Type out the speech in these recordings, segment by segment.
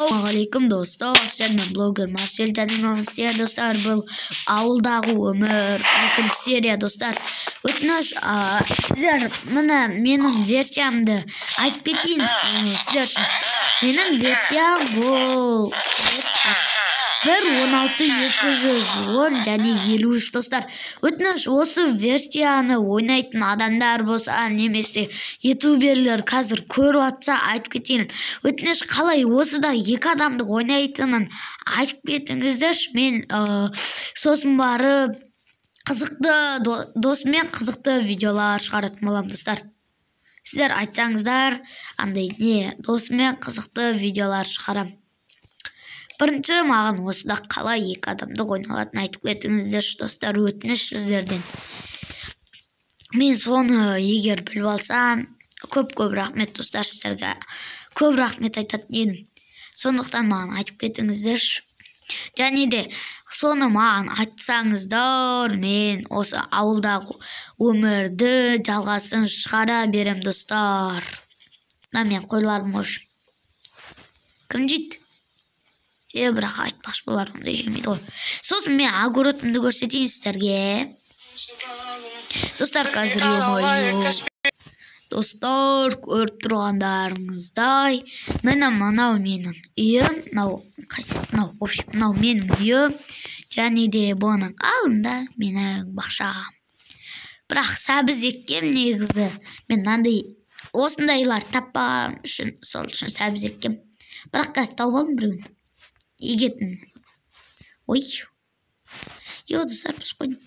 Ассалаумағалейкум достар, сіздермен блогер Марсель және достар, бұл ауылдағы өмір екінші серия достар. Өтініш, сіздер міне менің версиямды айтып кетейін сіздер үшін. Менің версиям бұл 1.16 210 және 53 достар. Өтініш, осы версияны ойнайтын адамдар болса, немесе ютуберлер қазір көріп атса, айтып кетейін. Өтініш, қалай осыда екі адамдық ойнайтынын айтып кетіңіздерші. Мен сосын барып қызықты досыммен қызықты видеолар шығаратын боламын достар. Сіздер айтсаңыздар, андай не, досыммен қызықты видеолар шығарам. Бірінші маған осыда қалай екі адамдық ойналатынын айтып кетіңіздерші достар, өтініш сіздерден. Мен соны егер біліп алсам, көп-көп рахмет достар, сіздерге көп рахмет айтатын едім. Сондықтан маған айтып кетіңіздерші. Және де соны маған айтсаңыздар, мен осы ауылдағы өмірді жалғасын шығара берем достар. Мына мен қойларым ғой. Кім жейді? Бірақ айтпақшы, бұлар ондай жемейді ғой. Сосын мен огородымды көрсетейін сіздерге. Достар, қазір ё-моё. Достар, көріп тұрғандарыңыздай, міне мынау менің үйім, мынау қайсы, мынау, в общем, мынау менің үйім, және де бұның алдында менің бақшам. Бірақ сәбіз еккем негізі. Мен мынандай осындайлар таппаған үшін, сол үшін сәбіз еккем. Бірақ қазір тауып алдым біреуін. Егетін. Ой. Йо, достар, бұзып қойдым.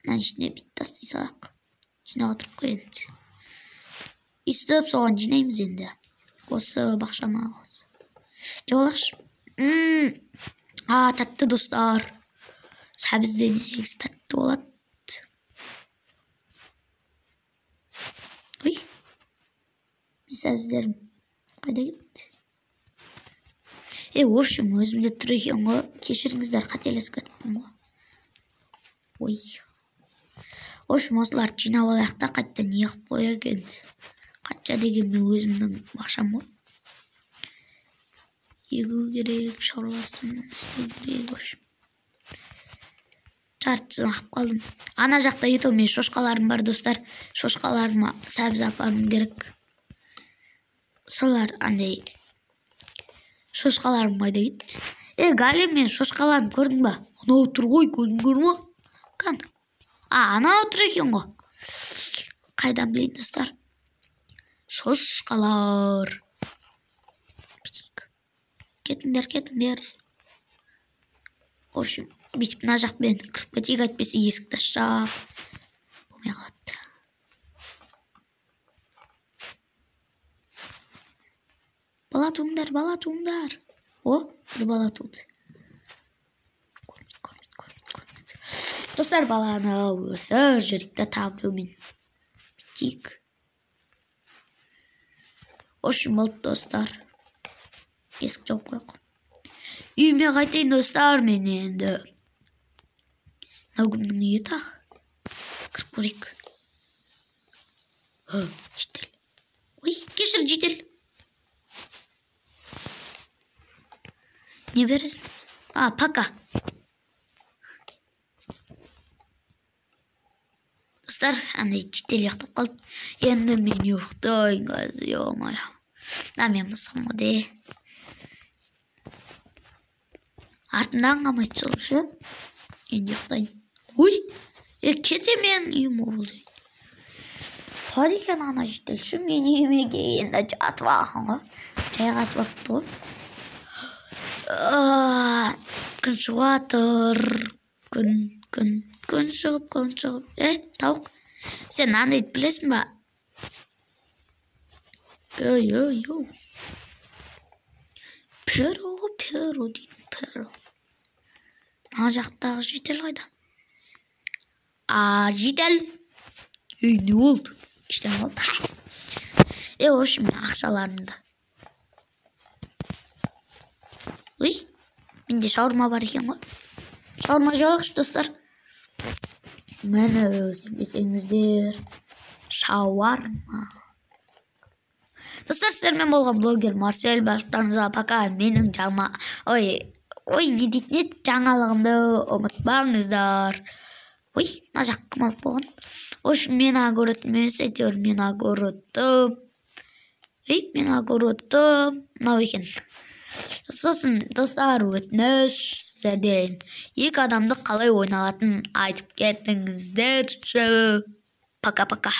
Мына ішіне бүйтіп тастай салайық. Жинап отырып қой енді. Үстіп соған жинаймыз енді. Осы бақшама осы. Жолақшы. Тәтті достар. Сәбіз де негізі тәтті болады. Ой. Мен сәбіздерім қайда кетті? В общем, өзімде тұр екен ғой. Кешіріңіздер, қателесіп кеттім ғой. Ой. В общем, осыларды жинап алайық та қайтадан неғып қояйық енді. Қанша дегенмен өзімнің бақшам ғой. Егу керек, шаруасын істеу керек, в общем. Жартысын ағып қалдым. Ана жақта ето мен шошқаларым бар достар. Шошқаларыма сәбіз апаруым керек. Солар андай шошқаларым қайда кетті? Гали, мен шошқаларым көрдің ба? Анау тұр ғой, көзім көрме? Кән. Анау тұр екен ғой. Қайдан білейін достар? Шошқалар. Бүйтейік. Кетіңдер, кетіңдер. В общем, бүйтіп мына жақпен кіріп кетейік, әйтпесе есікті ашсақ болмай қалады. Бала туыңдар, бала туыңдар. О, бір бала туды. Көрмейді, көрмейді, көрмейді, көрмейді. Достар, баланы өсір жүректі табумен. Бүйтейік. В общем, болды достар. Есік жауып қояйық. Үйіме қайтайын достар, мен енді. Мынау кімнің үйі тағы? Кіріп көрейік. Житель. Ой, кешір, житель. Не бересің? Пока. Достар, андай житель ұйықтап қалды. Енді мен ұйықтайын қазір, ё-моё. Мына мен мысығым ғой де. Артымдан қалмайды сол үшін. Енді ұйықтайын. Ой, кете менің үйім болды. Бар екен ана житель ше, менің үйіме келгенде жатып алған ғой. Жайғасып алыпты ғой. Күн шығып, күн, күн, күн шығып, күн шығып. Тауық, сен андайды білесің ба? Ой, ой, ой. Перо, перо дейтін, перо. Мына жақтағы житель қайда? Житель. Ей, не болды? Ештеңе болды. В общем, ақшаларымды. Ой, менде шаурма бар екен ғой. Шаурма жайықшы достар. Мені сенбесеңіздер, шаурма. Достар, Сіздермен болған блогер Марсель. Барлықтарыңызға пока. Менің жаңа, ой, ой, не дейтін еді, жаңалығымды ұмытпаңыздар. Ой, мына жақ кім алып қойған? В общем, мен огородым емес, әйтеуір мен огородым. Ей, мен огородым мынау екен. Сосын, достар, өтініш сіздерден, екі адамды қалай ойналатынын айтып кетіңіздерші. Пока, пока.